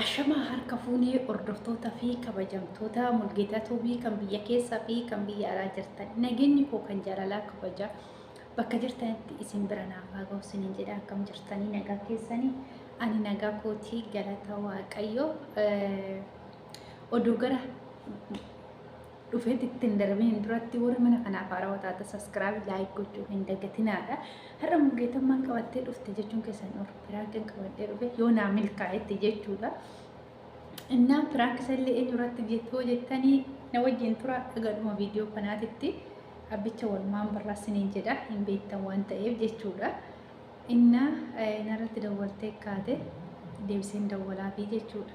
Ashamaa harka fuunee hordoftoota fi kabajamtoota Mulgeetaa Tuubii kan biyya keessaa fi kan biyya alaa jirtan, nageenyi koo kan jaalalaa kabajaa bakka jirtanitti isin bira naaf haa ga'u isiniin jedha. Akkam jirtanii? Nagaa keessanii? Ani nagaa kootii, galata Waaqayyo. Oduu gara dhufeetti ittiin darbiniin duratti, warri mana kanaaf haarawaa taate subscribe, like gochuu hin dagatinaadha. Har'a Mulgeetaan maal qabattee dhufte jechuun keessan oolu. Prankiin qabadhee dhufe yoo naa milkaa'etti jechuudha. Innaa prank isallee eenyu irratti jettoo jettanii, na wajjin tura dhagadhuma viidiyoo kanaatitti abbicha walumaan barraasiniin jedha, hin beektan waan ta'eef jechuudha. Innaa narratti dawwaltee kaate deebiseen dawwalaafii jechuudha.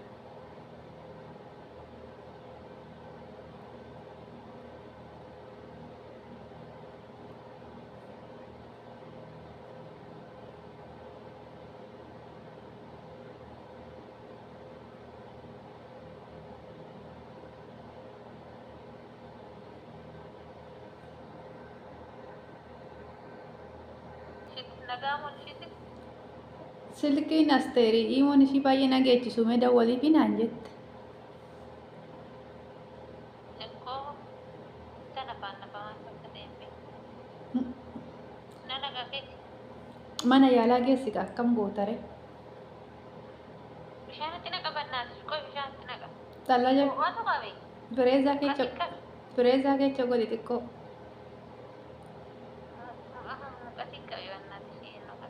Nagaa mul'isi. Silkiin Asteerii imoon ishii baay'ee nageechisu, mee dawwaliifi naan jette. Xiqqoo sana afaan nafamaan bakka ta'e hin beeku. Na nagaa keeti. Mana yaalaa geessi, akkam gootare? Bishaanitti naqa bannaatis, qoy, bishaanitti naqa. Xallaja Waatu qabe. Fireezaa keessa Muqatiin qabe. Fireezaa keessa godhi xiqqoo. Muqatiin qabe bannaatis eenyu qabe.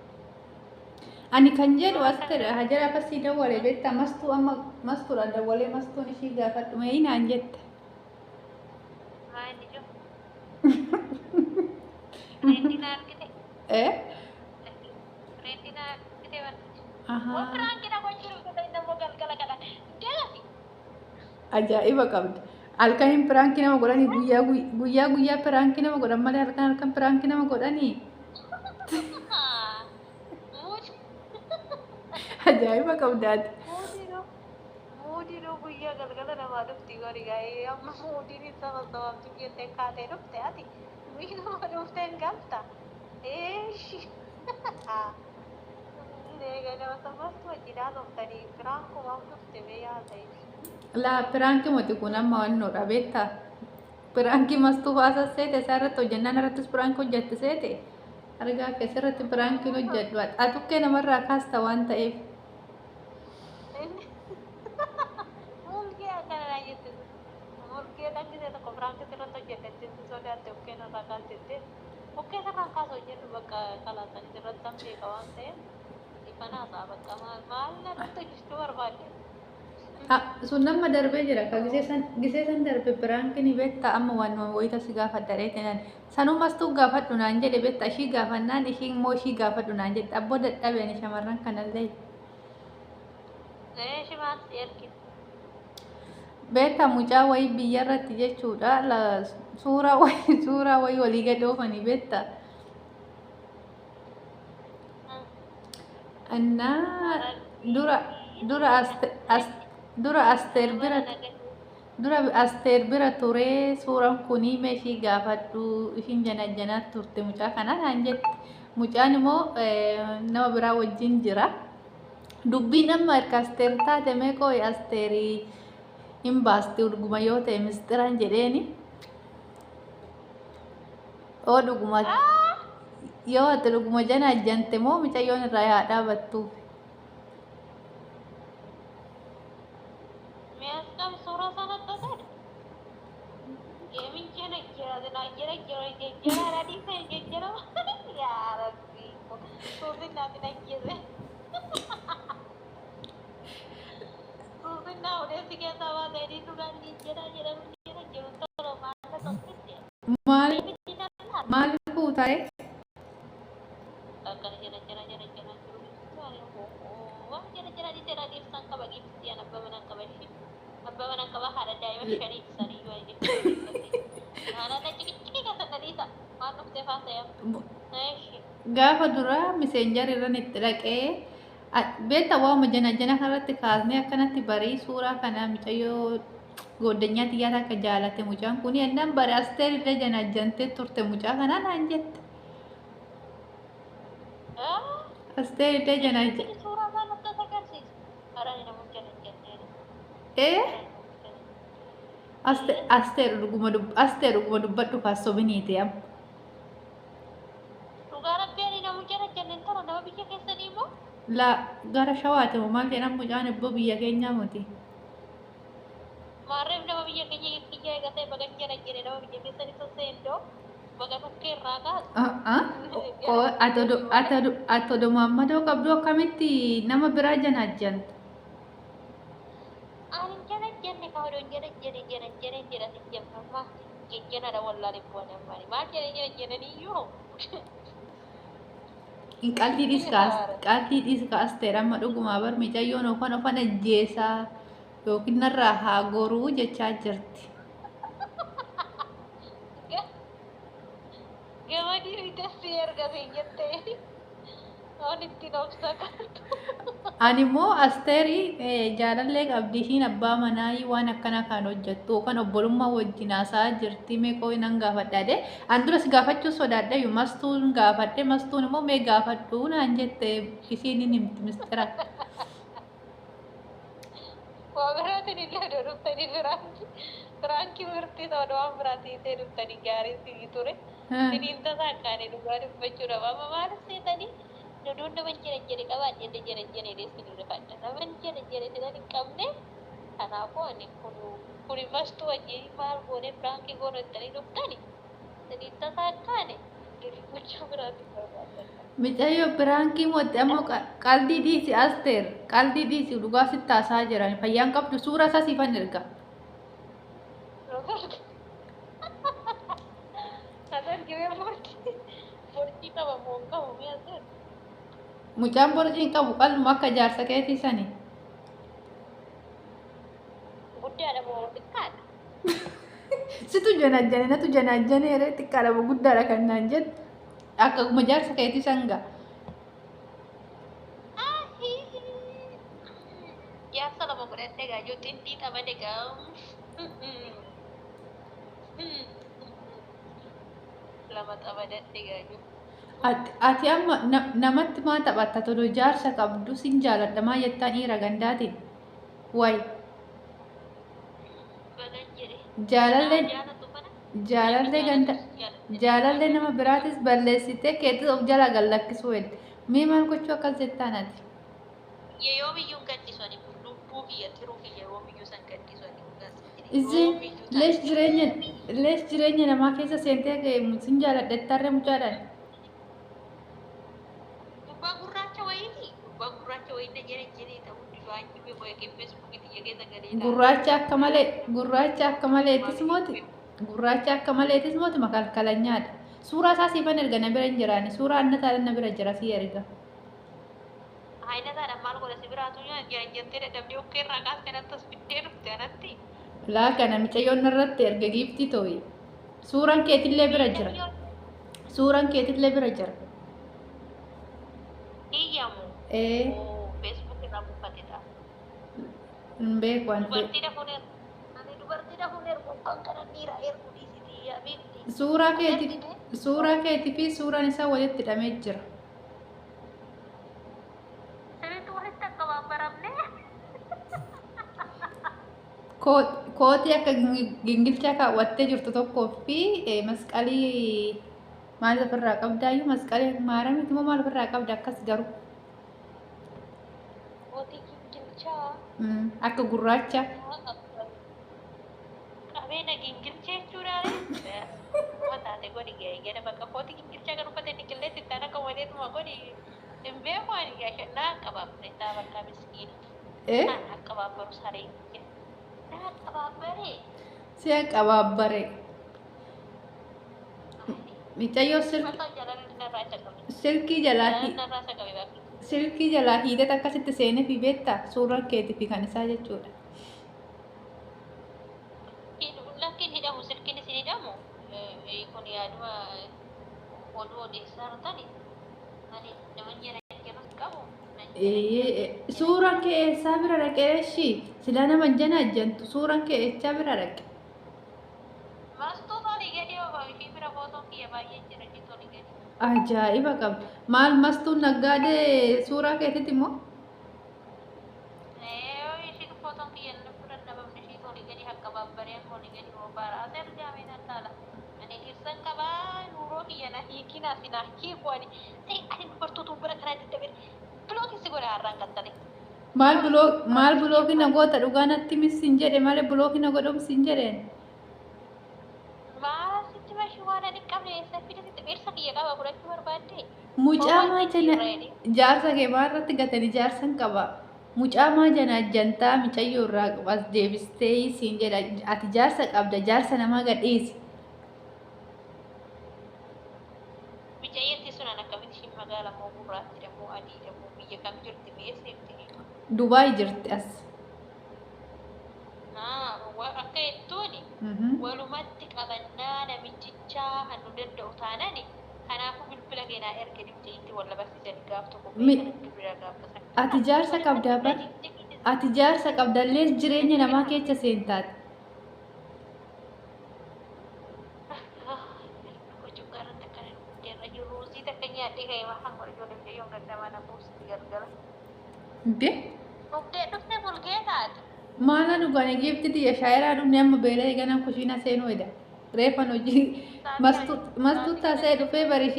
Ani kan jedhu, Asteer hajara akkasii dawwale beektaa, mastuu amma mastuudha dawwalee, mastuun ishii gaafadhu mee naan jette. Maa inni jiru? Reendi na argite? Eh? Reendi na argite bannaatis. Ahaa. Waan prank na gochuu dhufte immoo galgala kana. Deemi. Ajaa'iba qabda. Halkaniin prank nama godhanii, guyyaa guyyaa guyyaa prank nama godhan malee halkan halkan prank nama godhanii. Muudi. Ajaa'iba qabdaati. Muudiinuu guyyaa galgala namaa dhufti gori gaa'ee, amma muudiin hin sababsabaamtu jettee kaatee dhufte, ati miinuma dhuftee hin galta. Eeshi. Eega nama sababtu wajjin haasoftanii prankumaaf dhufte, mee yaa ta'e. Laa, prank miti kun, amma wannoodha beektaa. Prank mastuu baasa seete, isaa irratti hojjannaan irrattis prank hojjette seete. Argaa keessa irratti prankiin hojjedhu. Atukkee namarraa kaasta waan ta'eef. Mulgee akkana naa jette. Mulgee dhangisee tokko prank irratti hojjedhe, sodaatte, ukkeen irraa kaastette. Ukkee sirraan kaasu hojjedhu, bakka kalaasanii sirratti san beeka waan ta'eef. Ifanaa ta'a, bakka maal narratti hojjechuu barbaadde? Sun nama darbee jira ka gisee san darbe prankiin beektaa, amma waan wayita si gaafadha reetinaan sanuu mastuu gaafadhu naan jedhe beektaa, ishii gaafannaan ishii immoo ishii gaafadhu naan jette. Abboo, dadhabe ani shamarran kanallee. Eeshi, maal si ergite? Beektaa, mucaa wayii biyya irratti jechuudha, suuraa wayii walii gad oofanii beektaa. Innaa dura dura aste as dura Asteer bira, dura Asteer bira turee, suuraan kunii mee ishii gaafadhu, ishiin jana janaa turte mucaa kana naan jette. Mucaan immoo nama biraa wajjin jira. Dubbiin amma erga Asteer taate, mee qooyi, Asteerii hin baasti dhuguma yoo ta'e misxiraan jedheeni. Oo, dhuguma yoo ati dhuguma jana ajjante moo mucayyoon irraa yaa dhaabattuuf. Mee as qabi, suuraa sanatti ta'e. Geemin jena jira jira jira jira dhiisa jira, yaa Rabbi, suurri naati na jire. Suurri naa odeessi keessaa baatee dhugaan jira jedhamu jira jiru tolo maal tokkitti. Maal maal fuutare? Akkana jira jira jira jira jiru, waan jira jira dhiisee dhiibsaan qaba, giiftii an abbaa manaan qaba, ishee abbaa manaan qaba, haadha daa'ima shaniiti saniyyuu ani jechuudha. Haadha cikicikii keessa na dhiisa, waan dhuftee faasa'e. Eeshi. Gaafa duraa Messenger irran itti dhaqee beektaa, waanuma jana jana kanarratti kaasnee akkanatti barii suuraa kana mucayyoo gooddanyaa xiyyaa takka jaalate mucaan kun ennaan bare, Asteer illee jana jantee turte mucaa kanaa naan jette. Asteer illee jana Suuraa isaa natti agarsiisa. Harani namoonni jana jannee. Ee Asteer dhuguma Asteer dhuguma dubbadhu kaassobiniiti amma. Dhugaa rabbii ani nama jala jenneen tana nama biyya keessanii immoo. La gara shawaati moo maal jedhamu mucaan ibboo biyya keenyaa miti. Maarreef nama biyya keenya kiyya eegatee bagan jala jenne nama biyya keessanii sosseendoo baga dhukkee irraa kaasu. Ati odoo maammadoo qabdu akkamitti nama biraa janaajjanta? Ani jala jenne ka odoon jala jenne jala jenne jedha si jemma jejjenadha wallaalee bu'an ammaani maal jedhe jala jennaniyyuu. Qalbii dhiis qalbii dhiis Asteer amma dhugumaa bar mucayyoon yookaan ofan ajjeesaa yookiin narraa haa goruu jechaa jirti. Gamadii bitessi erga si jettee waan ittiin obsa qabdu. Ani immoo Asteerii jaalallee qabdi ishiin abbaa manaa waan akkana kan hojjettu yookaan obbolummaa wajjin haasa'aa jirti mee qooyi nan gaafadha jedhee an dura si gaafachuu sodaadhe iyyuu mastuun gaafadhe mastuun immoo mee gaafadhu naan jette isiin hin himti mistira. Waa biraatiin illee odoo dhuftanii firaankii firaankii murtii ta'u waan biraatiin illee dhuftanii gaarii sii ture. Siniin tasaa akkaanii dhugaa dubbachuudhaaf amma maaliif seetanii oduun nama jala jala qabaadhe illee jala jala illee sinii rifadha. Nama jala jala sidan hin qabne kanaafuu ani kun kuni mastuu wajjin maal goone firaankii goone jettanii dhuftani siniin tasaa akkaane gochuu biraatiin barbaadadha. Mucayyoo biraankii mootti ammoo qalbii dhiisi Asteer qalbii dhiisi dhugaa sitti haasa'aa jiran fayyaan qabdu suuraa isaa siifan erga. Asan gibee borcii qaba moo hin qabu mi'a sun? Mucaan borcii hin qabu qal'uma akka jaarsa keetii sani. Guddaadha moo xiqqaadha? Situ janajjane natu janajjane yeroo xiqqaadha moo guddaadha kan naan jettu akkuma jaarsa keetii san ga'a. Jaarsa lama godhadhe gaa yoo xindii qabade gaa. Lama qabadadhe gaa yoo. Ati amma namatti maa taphatta toloo jaarsa qabdu sin jaaladha maa jettaan dhiira gandaatiin. Wayi Bagan jedhe. jaalallee Jaalatu kana. jaalallee ganda jaalallee nama biraatis balleessitee keetis of jalaa gad lakkisuu hedde. Mee maal gochuu akkas jettaan ati? Yoomiyyuu hin gadhiisu ani lubbuu kiyya tiruu kiyya yoomiyyuu san gadhiisu ani. Isin leesh jireenya leesh jireenya namaa keessa seentee sin jaaladha jettarree mucaadhaan. Gubbaa gurraacha wayiiti. Gubbaa gurraacha wayii na jala jedhee ta'uu waan jibbee qo'ee feesbuukii xiyya keessa galee ilaala. Gurraacha akka malee gurraacha akka maleetis mooti gurraacha akka maleetis mooti makalkalanyaadha. Suuraa isaa siifan erga na bira hin jiraani suuraa annataadhaan na bira jira sii erga. Ayinataadhaan maal godha si biraatu jala jettee dadhabdee ukkee irraa kaastee natti as fiddee dhufte anatti. Laa kana mucayyoon irratti erga giiftii tooyi. Suuraan keetillee bira jira. Suuraan keetillee bira jira. Iyyamu. Ee Feesbuuk irraa buufatedha. hin beeku an Dubartii dhafuun ergu. Ani dubartii dhafuun ergu kan kana dhiira ergu dhiisitii yaa beekti. Suuraa keetii suuraa keetii fi suuraan isaa walitti hidhamee jira. Sirriitti walitti akka waan baramne. Kootii akka gingilchaa kaawwattee jirtu tokkoo fi masqalii maal ofirraa qabdaayyuu masqalii maaramiiti moo maal ofirraa qabda akkas garuu Kootii gingilchaa. Akka gurraacha. Qabeena gingilchee jechuudhaan. Taate godhi ga'e gara bakka kootii gingilchaa kan uffate inni qilleensi itti akka waleetuma godhi hin beeku ani gaasha naa qabaabare taa bakka miskiina. Naa qabaabbaru saree. Naa qabaabbare. Si'a qabaabbare. Mucayyoo Mataa jaalalli narraa isa qabe. silkii jalaa Jaalalli narraa isa qabe bakka. silkii jalaa hiitet akkasitti seenee fi beektaa suuraan keetii fi kan isaa jechuudha. Lakkiin hidhamu silkiin isin hidhamu kun yaaduma oduu odeessaa jirtani. Ani nama jala jedhus qabu. Suuraan kee eessaa bira dhaqee ishii silaa nama hin janaajjantu suuraan kee eessaa bira dhaqe? Mastuu tolii gadi ofa ishii bira footoon kiyya baay'ee jira ishii tolii gadi. Ajaa'iba qabda. Maal mastuun naggaadee suuraa keetiiti immoo? Ishii footoon kiyya inni fudhanna Olii gadi akka babbareen olii gadi oofaara. As ergaame nan laala. Ani dhirsan qabaa nuuroo kiyya na hiikinaa fi na hiiku ani. Ta'e ani dubartoota bira kanaa dadhabee block si godha har'aan qaxxale. Maal block, maal block na goota? Dhugaa natti mis sin jedhe malee block na godhum sin jedheen. Maal sitti mashi waan ani hin qabne eessa fide sitti dhirsa kiyya qaba fudhachuu barbaadde? Mucaa Homaa maa sitti jana irra jaarsa kee maa irratti gatani jaarsan qaba. Mucaa maa jana jantaa micayyoo irraa as deebistee siin jedha, ati jaarsa qabda, jaarsa namaa gadhiisi. Micayyattii sun an akkamitti ishiin magaala moo gurraattidha moo adiidha moo biyya kam jirti mee sitti? Dubaay jirti as. Akka jettuuni walumatti qabannaa namichichaa kan nu danda'u taanani kanaafuu bilbila keenaa erga mucayyatti wal barsiisanii gaaf tokko beekan bilbila gaafatan. Ati jaarsa qabdaa bar. Ati jaarsa qabdallee jireenya namaa keessa seentaati. Ruuzii takka nyaadhee ka'ee waan godhe ijoollee mucayyoon gandamaa na buusti galgala. Inde Dhugdee dhufte bulgee taate. Maala dhugaan giifti tiyya shaayiraa dhumne amma beela'ee ganaan kushiina seenuu eda. Reefan hojii mastuu taasee dhufee bari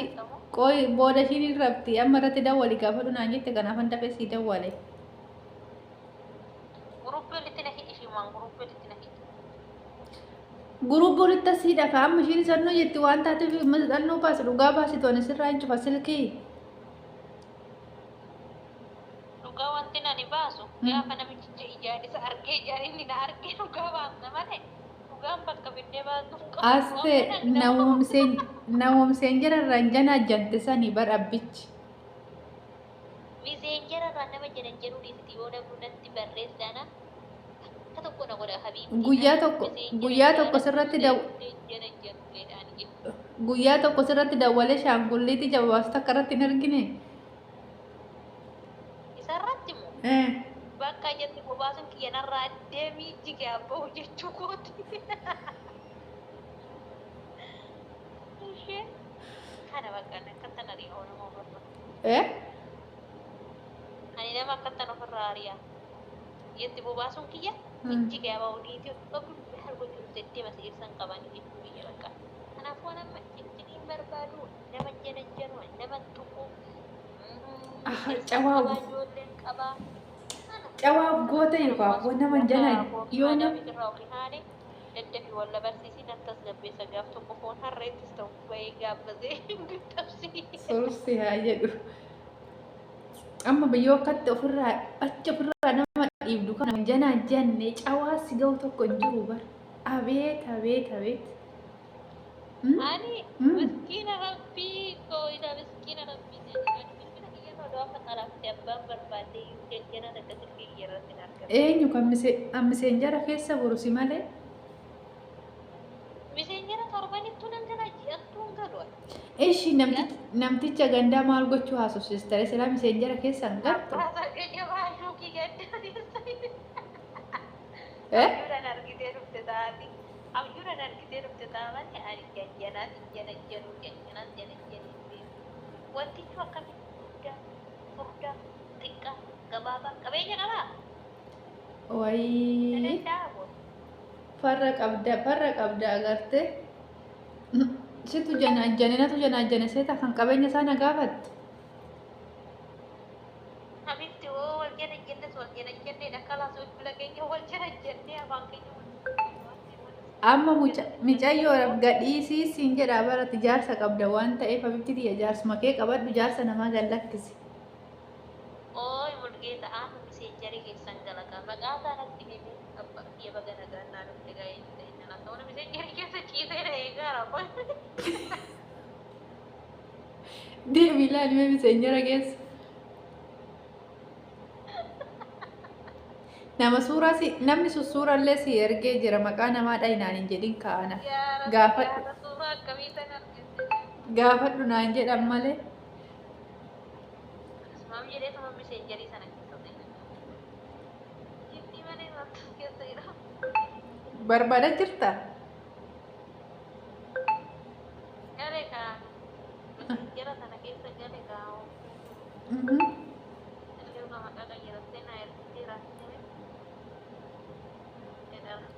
qooyi booda ishiin hin rabti amma irratti dawwali gaafadhu naan jette, kanaafan dafee sii dawwale. Guruppii walitti na hidhi, ishiimaan guruppii walitti na hidhi. Guruppii walitti asiidha ka amma ishiin isannoo jetti waan taateef maxxannoo baasi, dhugaa baasitu ani sirraa hin cufa silkii. Dhugaa wanti nani baasu gaafa namichicha ijaan isa argee ijaan inni na argee dhugaa baasna malee dhugaan bakka fiddee baasu hin qabu. Astee namoomseen jararraan janaa jante sanii bar abbichi. Miseenjera irraa nama jedhan jedhuu dhiisiti, yoo namni natti barreessana akka tokko na godha habiibti. Guyyaa tokko sirratti daw guyyaa tokko sirratti dawwalee shaangulliitii jabaasu takka irratti hin argine. Isarratti moo? Eh. Bakka jetti bobaasun kiyya narraa deemii jige abba'u jechuu kooti. Ishee kana bakka akkattan ari'a nama ofirra. Eh? Ani nama akkattan ofirraa ari'a. Jetti bobaasun kiyya jige abba'u niitii qabdu maal gochuu deddeema si ibsan qabanii jechuu kiyya bakka. Kanaafuu nama ciccitiin barbaadu, nama janajjanu, nama tuqu. Ah, cawaa Ijoolleen qabaa. Cawaaf goota yookaan nama jana yoo nama Irraa olii haane daddafi walla barsiisiin akkas gabbeessa gaaf tokko foon harreettis ta'u bahee gaabbasee guddabsi. Sorsi haa jedhu. Amma biyyoo akkatti ofirraa achi ofirraa nama dhiibdu kana janaa jenne cawaa si ga'u tokko hin jiru bar. Abeet abeet abeet. Ani miskiina rabbii koo, miskiina rabbii jedhani bilbila kiyya irra odoo amma xalaafte abbaan barbaadde jajjana takka silkii kiyya irratti hin argamu. Eenyu kan miseenjara keessa boru si malee? Miseenjara torbanittuu nan gala, ji'attuu hin galu. Ishi namticha gandaa maal gochuu haasofsiistare silaa miseenjara keessa hin galtu? Abbaa sargajabaa shuukii gandaa. Eh? Abjuudhaan argitee dhufte taati. Abjuudhaan argitee dhufte taamani ani jajjanaas hin janajjanu, jajjanaas janajjanu hin beeku. Wantichi akkamitti guddaa, furdaa, xiqqaa, gabaabaa, qabeenya qabaa? Na Wayii danda'a boo. Farra qabda, farra qabda agarte. Situ janaajjane, natu janaajjane seeta kan qabeenya isaa na gaafatte. Habibti oo wal janajjannes wal janajjannee dhakkalaas bilbila keenya wal janajjannee afaan keenya wal Amma mucayyoodhaaf gadhiisii siin jedhaa barati, jaarsa qabda waan ta'eef habibti tiyya, jaarsuma kee qabadhu, jaarsa namaa gad lakkisi. Ooy Mulgeeta, aanu miseenjarii keessan galaqa. Maqaa isaa natti himi. Abbaa kiyya baga nagaan naa dhufte gaa'ee ta'e nana ta'uun miseenjarii keessa ciisee na eegaara. Deemi ilaali mee miseenjara keessa. Nama suuraa si namni sun suuraallee si ergee jira, maqaa namaa dhayinaan hin jedhin kaa'ana. Gaafadhu. Suuraa akkamii tan argite? Gaafadhu naan jedhan malee. Maam jedhee tuma miseenjarii sana keessa ta'e. Inni malee maaltu keessa jira? Barbaada jirta? Gale kaa. Miseenjara sana keessa gale kaa. Erga maqaa qayyarattee naa ergiteera. Jedhama.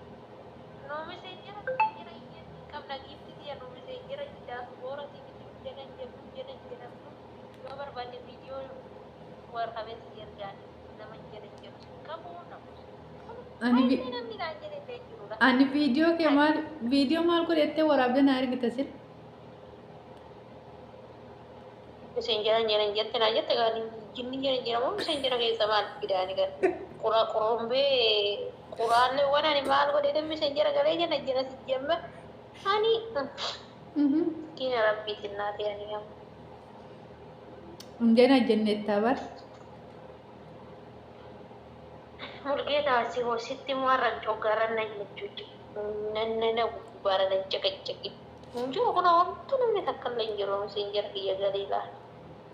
Warqabee si ergaan nama jedhan jedhu sin qabu nama. Ani Hayi namni naan jedhe illee jirudha. Ani viidiyoo kee maal viidiyoo maal godhettee waraabdee na ergite sil? Isin jedhan jedhan jette naa jette gaani jinni jedhan jedhamu isin jira keessa maal fidaani gan qura qurumbee quraallee waan ani maal godhee dammi isin jira galee jenna jira si jemma ani kiina rabbiitiin naa ta'anii amma. Hundeen jenneettaa bar. Mulgeetaa si sitti warra coggaarra na jechuudha. Nan gubbaara na caqacaqi. Injiru kun wanti namni takka illee hin jiru isin jira kiyya galee laala.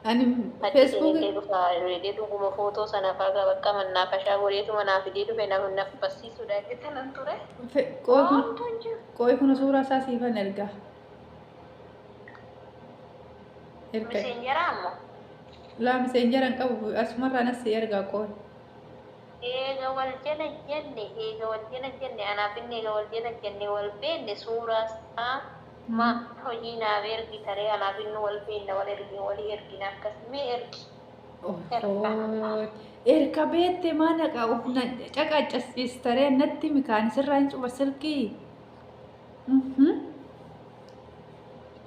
Ani Achi feesbuukii seenillee dhufa jedhee dhuguma footoo sana fa'aa bakka mannaafashaa godheetuma naa fidee dhufe nama naaf barsiisuudha jettee nan ture. Qooyi kun Wantu hin jiru. qooyi kun suuraa isaa siifan ergaa. Erga. Miseenjera ammoo. Laa miseenjera hin qabu asumarraa nas si ergaa qooyi. Eega wal jala jenne eega wal jala jenne anaaf inni eega wal jala jenne wal beenne suuraa isaa ma hojii naaf ergi taree anaaf inni wal beenne wal ergi walii ergina akkas mee ergi. Ohoo. Erga beette maa naqa of na caqaccasiistaree natti mikaan sirraa hin cufa silkii.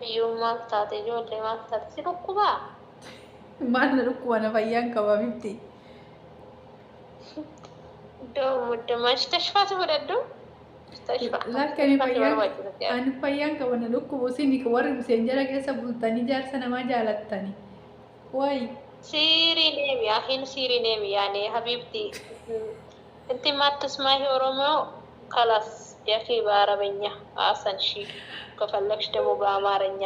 Iyyuu maal taate ijoollee maal taate si dhukkubaa? Maal na dhukkuba na fayyaan qaba miti. Iddoo muddamaa tashfaati fudhadhu. Tashfaa. Lakki ani Tashfaati fayyaan barbaachisa. ani fayyaan qaba na dhukkubu isin warri miseenjera keessa bultanii jaarsa namaa jaalattani. Wayi. Siiri neemi ahin siiri neemi yaani habibti inti ማትስማሂ ኦሮሞ ከላስ ያኺ በአረበኛ አሰን ሺ ከፈለግሽ ደግሞ በአማርኛ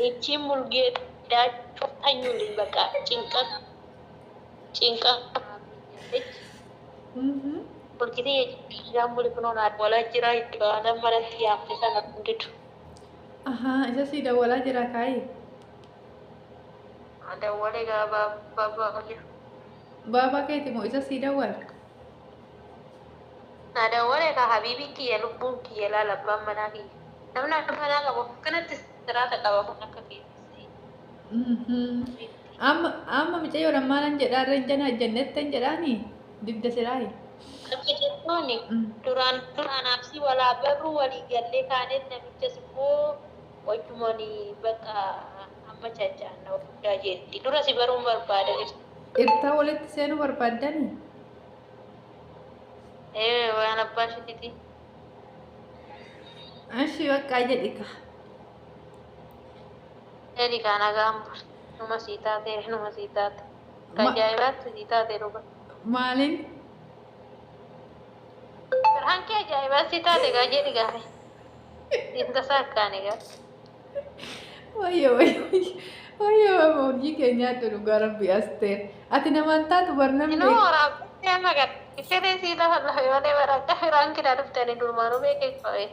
ይቺ ሙልጌዳችሁ ተኙልኝ። በቃ ጭንቀት ጭንቀት ሁልጊዜ የጃምቡል ብኖን ወላጅራ ለመረት ያፍሰነ እንድዱ Ahaa isa sii dawwalaa jira kaayi. ደወሌ ጋባ ባባ Baabaa keeti moo isa sii dawwala? Na dawwale ka habiibi kiyya lubbuun kiyya laala abbaan manaa kiyya. Namni akka manaa qabu akkanatti siraata qaba kun akka keessa. Amma amma mucayyoodhaan maalan jedhaa irra hin jana jennettan jedhaani dibda silaayi. Akka jettuuni duraan duraan absii walaa barru walii gallee kaaneen namichas immoo wajjumani bakka amma cacaanna guddaa jetti. Dura si baruun barbaada jirti. Irtaa walitti seenuu barbaaddani? Ee waan abbaa isheetiiti. Ashi baqqaa jedhi ka. Jedhi kaan nagaan bul. Numa sii taate numa sii taate. Ka ajaa'ibaatti sii taate dhuga. Maaliin? Hanki ajaa'ibaa si taate gaa jedhi gaafe. Inta saakkaani gaa. Wayyo wayyo wayyo hojii keenyaatti dhugaa rabbi asteer. Ati namaan taatu bar namni. Inuu waraabbii amma gad. Isheen sii lafa lafe malee barakka firaan kidhaa dhuftanii durmaanuu beekee qabe.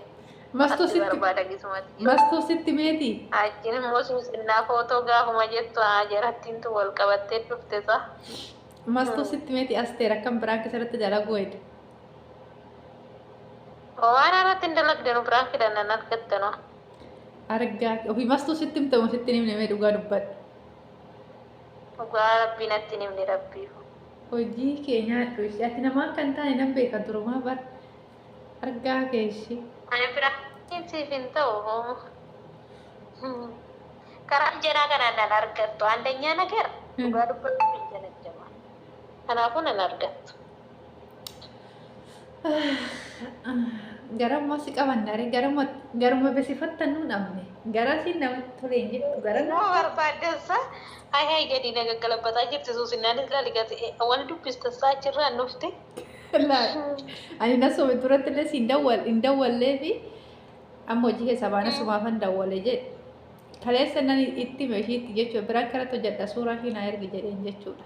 Mastuu Ati sitti barbaada gisumatti. mastuu sitti meeti? Achiin immoo suusinnaa footoo gaafuma jettu haa jarattiintu wal qabattee dhufte sa. Mastuu sitti meeti asteer akkam biraan keessatti dalaguu heddu. Waan irratti hin dalagdanu biraan fidannan argattanu. Argaa ofii mastuu sitti himtamu sitti hin himne mee dhugaa dubbadhu. Dhugaa rabbii natti hin himne rabbii. Hojii kee nyaadhu ishee ati nama akka hin taane nan beeka durumaa bar argaa kee ishee. Ani biraan siif hin ta'u. Karaa jaraa kanaan nan argattu. አንደኛ ነገር dhugaa dubbadhu hin jalajjama. Kanaafuu nan argattu. Garammoo si qabannaare garuma garuma besifattan nu dhabne gara siin namatti tole hin jettu gara Nama barbaaddansa hai hai gadi na gaggalabbataa jirti suusinnaanis laali gati wal dubbistassaa achirraan dhufte. Ani na sobe duratti illee siin dawwal hin dawwallee fi amma hojii keessaa baana sumaafan dawwale jedhe. Kaleessa nan itti hime ishiitti jechuudha biraan karatti hojjedha suuraa ishii naa ergi jedheen jechuudha.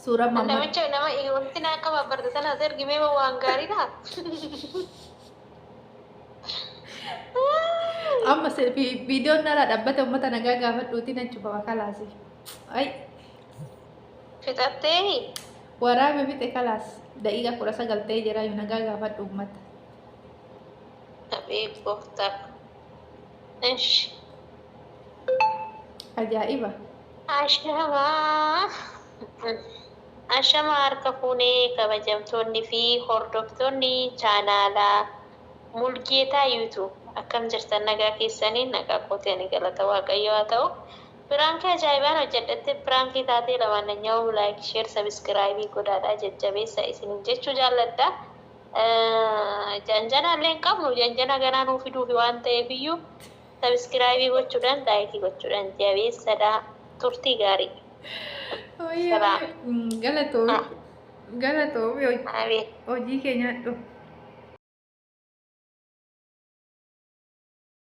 Suuraa mamma Namicha nama wanti na akka babbarte sana as ergi mee waan gaariidha. Amma viidiyoon nalaa dhaabbate uummata nagaa gaafadhuuti nan cufama kalaasi. Ay Fixattee waraabe fixe kalaas daqiiqa 19 ta'ee jira yoo nagaa gaafadhu uummata. Abii gooftaa. Ishi. Ajaa'iba. Ashamaa. Ashama harka fuunee, kabajamtoonni fi hordoftoonni chaanaalaa Mulgeetaa YouTube, akkam jirtan? Nagaa keessanii? Nagaa kootii ani, galata Waaqayyoo haa ta'u. Prankii ajaa'ibaan hojjedhatte, prankii taatee lamaan nyaa'u. Like, share, subscribe godhaadhaa jajjabeessa isiniin jechuu jaalladha. Janjana illee hin qabnu, janjana ganaa nuu fiduufi waan ta'eef iyyuu subscribe gochuudhaan, like gochuudhaan jabeessadha. Turtii gaarii. Salaam. Galatoomi. Galatoomi. Abeet. Hojii kee nyaadhu.